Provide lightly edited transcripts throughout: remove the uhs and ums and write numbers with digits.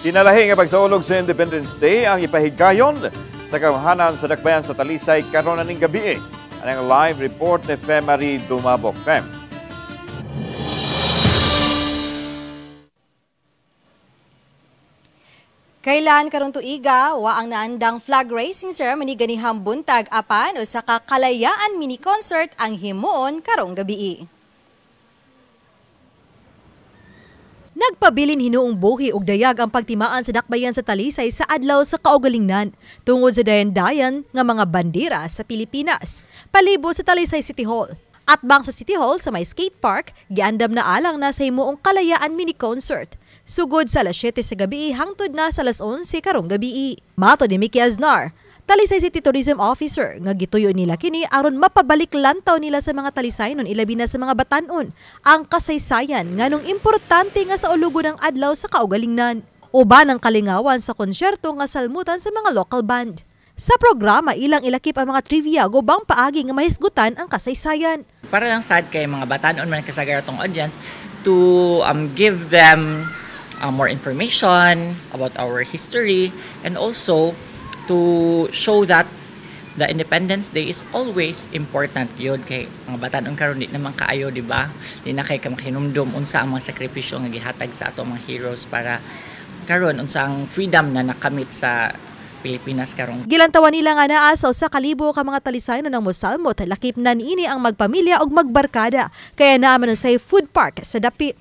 Kinalahi nga pagsaulog sa Independence Day ang ipahigayon sa kagamhanan sa dakbayan sa Talisay karon aning gabi. Anang live report ni Femary Dumabok. Fem. Kailan karon tuiga wa ang naandang flag raising ceremony ganihang buntag apan usa ka kalayaan mini concert ang himuon karong gabii. Nagpabilin hinuong buhi og dayag ang pagtimaan sa dakbayan sa Talisay sa adlaw sa kaugalingnan tungod sa dayan-dayan nga mga bandera sa Pilipinas palibot sa Talisay City Hall. Atbang sa City Hall sa may skate park, giandam na alang na sa himuong kalayaan mini concert. Sugod sa alas 7 sa gabi hangtod na sa alas 11 karong gabi. Mato ni Mickey Aznar, Talisay City Tourism Officer, nga gituyo nila kini aron mapabalik lantaw nila sa mga Talisaynon ilabi na sa mga batan-on ang kasaysayan nganong importante nga sa ulugo ng adlaw sa kaugalingnan. Uban ang kalingawan sa konsyerto nga salmutan sa mga local band. Sa programa, ilang ilakip ang mga trivia gubang paagi nga mahisgutan ang kasaysayan. Para lang sad kay mga batan-on man kasagara tong audience to give them more information about our history and also to show that the Independence Day is always important yun kay mga batan-on karon di naman kaayo, di ba? Di na kay ka makinumdum unsa ang mga sakripisyo nga gihatag sa ato mga heroes para karon unsa ang freedom na nakamit sa Pilipinas karon. Gilantawan nila nga naa sa 1,000 ka mga Talisaynon ng mosalmot, lakip na niini ang magpamilya ug magbarkada kaya naa man usay food park sa dapit.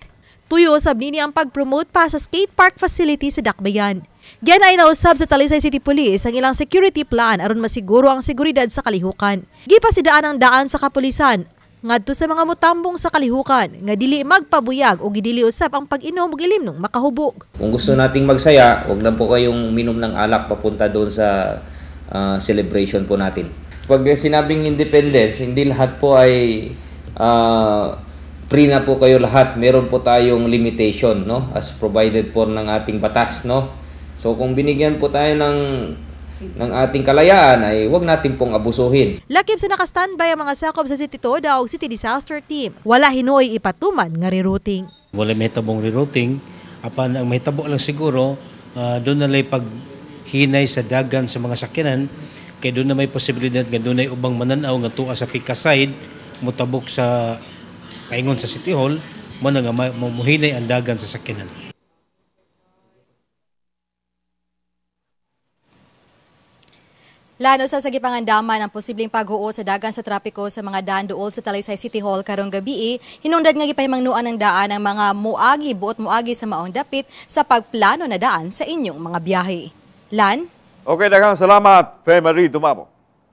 Tuyo usab nini ang pag-promote pa sa skate park facility sa dakbayan. Giyan ay nausab sa Talisay City Police ang ilang security plan aron masiguro ang seguridad sa kalihukan. Gipasidaan ang daan sa kapulisan ngadto sa mga mutambong sa kalihukan nga dili magpabuyag o gidili usab ang pag-inom ug ilimnong makahubog. Kung gusto nating magsaya, wag na po kayong uminom ng alak papunta doon sa celebration po natin. Pag sinabing independence, hindi lahat po ay free na po kayo lahat. Meron po tayong limitation, no? As provided po ng ating batas, no? So kung binigyan po tayo ng ating kalayaan ay wag natin pong abusuhin. Lakip sa naka-standby ang mga sakop sa City Toda o City Disaster Team. Wala hinuoy ipatuman nga rerouting. Wala mahitabong rerouting. Apan ang mahitabo lang siguro, doon na lay paghinay sa dagan sa mga sakyanan kay doon na may posibilidad nga doon ay ubang mananaw nga tuwa sa pika side mutabok sa paingon sa City Hall mo na nga muhinay ang dagan sa sakyanan. Lano sa gipangandaman ang posibleng paghuot sa dagan sa trapiko sa mga daan duol sa Talisay City Hall karong gabi, hinungdad nga gipahimangnuan ng daan ang mga muagi buot muagi sa maong dapit sa pagplano na daan sa inyong mga biyahe. Lan? Okay, daghang salamat, Femary Dumabok.